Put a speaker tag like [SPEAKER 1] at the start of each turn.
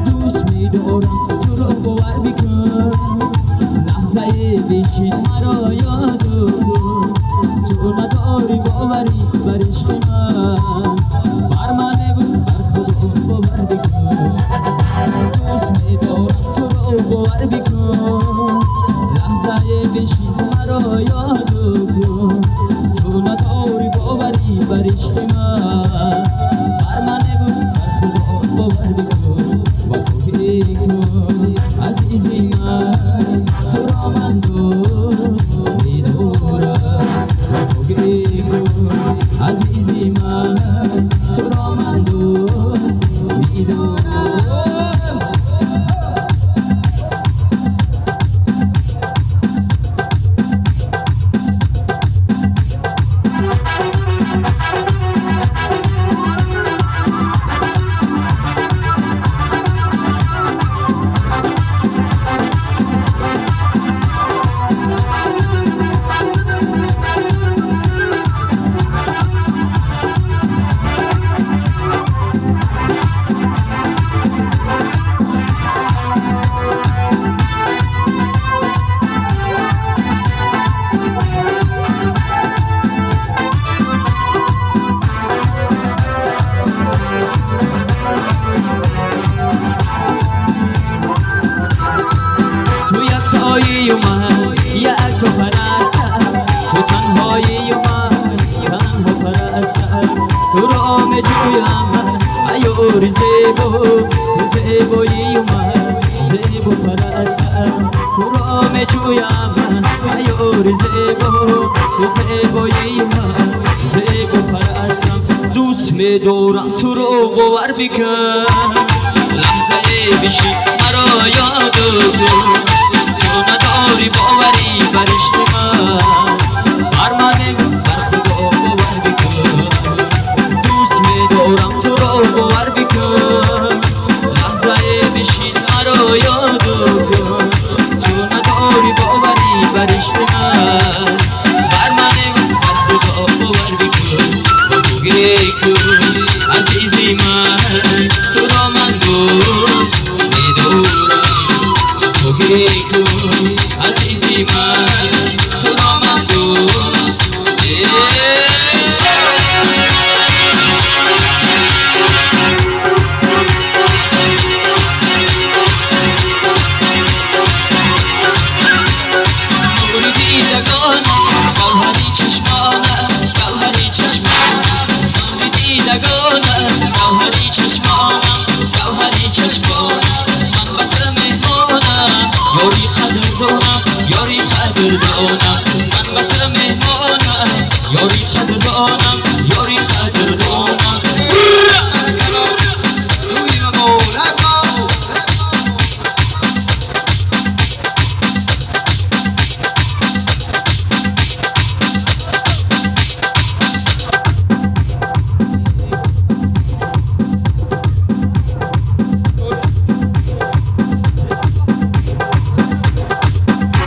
[SPEAKER 1] Дӯст медорам туро, бовар бикун. Лаҳзае бишин, маро ёд кун. Ту надорӣ боварӣ бар ишқи ман, бар ман бар Худо бовар бикун. Дӯст медорам туро, бовар бикун. Лаҳзае бишин, маро ёд кун. Ту надорӣ боварӣ бар ишқи ман, бар ман бар Худо бовар бикун. Вафоӣ кун, азизи ман, туро ман дӯст медорам. Вафоӣ кун, азизи ман, туро ман дӯст медорам. Ту яктоию ман якто парастам, ту танҳоию ман танҳо парастам. Туро меҷӯям, ай ёри зебо, ту зебоию ман зебо парастам. Туро меҷӯям, ай ёри зебо, ту зебоию ман зебо парастам. Дӯст медорам туро, бовар бикун. Лаҳзае бишин, маро ёд кун. Ту надорӣ боварӣ бар ишқи ман, бар ман бар Худо бовар бикун. Дӯст медорам туро, бовар бикун. Лаҳзае бишин, маро ёд кун. Ту надорӣ боварӣ бар ишқи ман, бар ман бар Худо бовар бикун. Вафоӣ кун, азизи ман, туро ман дӯст медорам. Вафоӣ кун, азизи ман, туро ман дӯст медорам. Нури дидагонам, гавҳари чашмонам, гавҳари чашмонам. Нури дидагонам, гавҳари чашмонам, гавҳари чашмонам. Ман ба ту меҳмонам, ёри қадрдонам, ёри қадрдонам.